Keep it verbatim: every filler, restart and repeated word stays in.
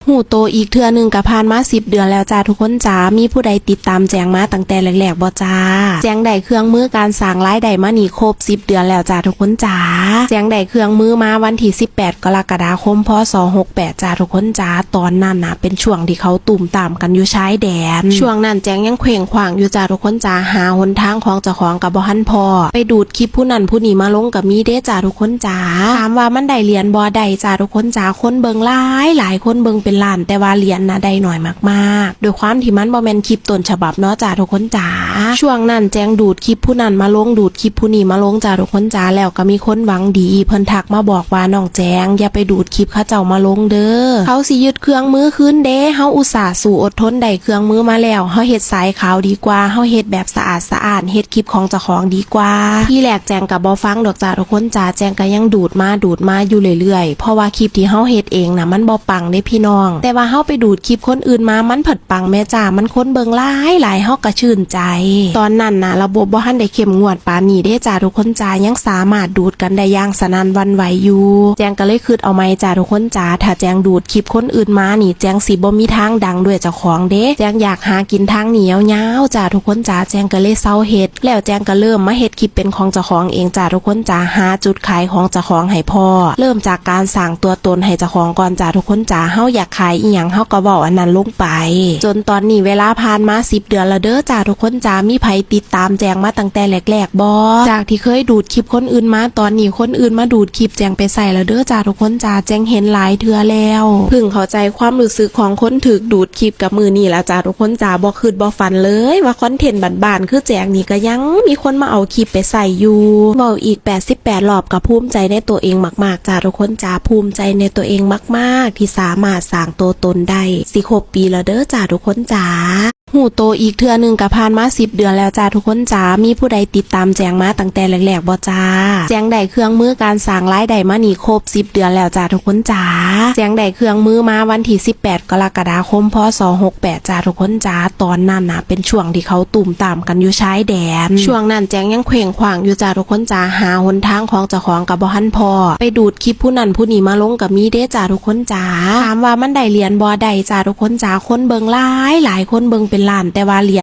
ฮู้โตอีกเทื่อหนึ่งก็ผ่านมาสิบเดือนแล้วจ้าทุกคนจ๋า มีผู้ใดติดตามแจงมาตั้งแต่แรกๆบ่จ้า แจงได้เครื่องมือการสร้างรายได้มานี่ครบสิบเดือนแล้วจ้าทุกคนจ๋า แจงได้เครื่องมือมาวันที่สิบแปดกรกฎาคม พ.ศ. หกแปดจ้าทุกคนจ๋า ตอนนั้นน่ะเป็นช่วงที่เขาตุ้มตามกันอยู่ชายแดน ช่วงนั้นแจงยังเคว้งคว้างอยู่จ้าทุกคนจ๋า หาหนทางของเจ้าของก็บ่ทันพ้อ ไปดูดคลิปผู้นั้นผู้นี้มาลงก็มีเด้จ้าทุกคนจ๋า ถามว่ามันได้เหรียญบ่ ได้จ้าทุกคนจ๋า คนเบิ่งหลายหลาย คนเบิ่งเป็นล้าน แต่ว่าเหรียญน่ะได้น้อยมากๆ ด้วยความที่มันบ่แม่นคลิปต้นฉบับเนาะจ้าทุกคนจ๋า ช่วงนั้นแจงดูดคลิปผู้นั้นมาลง ดูดคลิปผู้นี้มาลงจ้าทุกคนจ๋า แล้วก็มีคนหวังดีเพิ่นทักมาบอกว่า น้องแจง อย่าไปดูดคลิปเขาเจ้ามาลงเด้อ เขาสิยึดเครื่องมือคืนเด้ เฮาอุตส่าห์สู้อดทนได้เครื่องมือมาแล้ว เฮาเฮ็ดสายขาวดีกว่า เฮาเฮ็ดแบบสะอาดสะอ้าน เฮ็ดคลิปของเจ้าของดีกว่า ทีแรกแจงก็บ่ฟังดอกจ้าทุกคนจ๋า แจงก็ยังดูดมาดูดมาอยู่เรื่อยๆ เพราะว่าคลิปที่เฮาเฮ็ดเองน่ะมันบ่ปังเด้พี่น้อง แต่ว่าเฮาไปดูดคลิปคนอื่นมา มันเผิดปังแม่จ้า มันคนเบิ่งหลายหลาย เฮาก็ชื่นใจ ตอนนั้นน่ะระบบบ่ทันได้เข้มงวดปานนี้เด้จ้าทุกคนจ๋า ยังสามารถดูดกันได้อย่างสนั่นหวั่นไหวอยู่ แจงก็เลยคิดเอาใหม่จ้าทุกคนจ๋า ถ้าแจงดูดคลิปคนอื่นมานี่ แจงสิบ่มีทางดังด้วยเจ้าของเด้ แจงอยากหากินทางนี้ยาวๆจ้าทุกคนจ๋า แจงก็เลยเซาเฮ็ด แล้วแจงก็เริ่มมาเฮ็ดคลิปเป็นของเจ้าของเองจ้าทุกคนจ๋า หาจุดขายของเจ้าของให้พ้อ เริ่มจากการสร้างตัวตนให้เจ้าของก่อนจ้าทุกคนจ๋า เฮาอยากขายอีหยังเฮาก็เว้าอันนั้นลงไป จนตอนนี้เวลาผ่านมาสิบเดือนแล้วเด้อจ้าทุกคนจ๋า มีไผติดตามแจงมาตั้งแต่แรกๆบ่ จากที่เคยดูดคลิปคนอื่นมา ตอนนี้คนอื่นมาดูดคลิปแจงไปใส่แล้วเด้อจ้าทุกคนจ๋า แจงเห็นหลายเทื่อแล้ว เพิ่งเข้าใจความรู้สึกของคนถูกดูดคลิปกับมื้อนี้แล้วจ้าทุกคนจ๋า บ่คิดบ่ฝันเลยว่าคอนเทนต์บ้านๆคือแจงนี่ก็ยังมีคนมาเอาคลิปไปใส่อยู่ เว้าอีกแปดสิบแปดรอบก็ภูมิใจในตัวเองมากๆจ้าทุกคนจ๋า ภูมิใจในตัวเองมากๆ ที่สามารถสร้างตัวตนได้ สิครบปีแล้วเด้อจ้าทุกคนจ๋า ฮู้โตอีกเทื่อหนึ่งก็ผ่านมาสิบเดือนแล้วจ้าทุกคนจ๋า มีผู้ใดติดตามแจงมาตั้งแต่แรกๆบ่จ้า แจงได้เครื่องมือการสร้างรายได้มานี่ครบสิบเดือนแล้วจ้าทุกคนจ๋า แจงได้เครื่องมือมาวันที่สิบแปดกรกฎาคม พ.ศ. หกแปดจ้าทุกคนจ๋า ตอนนั้นน่ะเป็นช่วงที่เขาตุ้มตามกันอยู่ชายแดน ช่วงนั้นแจงยังเคว้งคว้างอยู่จ้าทุกคนจ๋า หาหนทางของเจ้าของก็บ่ทันพ้อ ไปดูดคลิปผู้นั้นผู้นี้มาลงก็มีเด้จ้าทุกคนจ๋า ถามว่ามันได้เหรียญบ่ ได้จ้าทุกคนจ๋า คนเบิ่งหลายหลาย คนเบิ่งเป็นล้าน แต่ว่าเหรียญ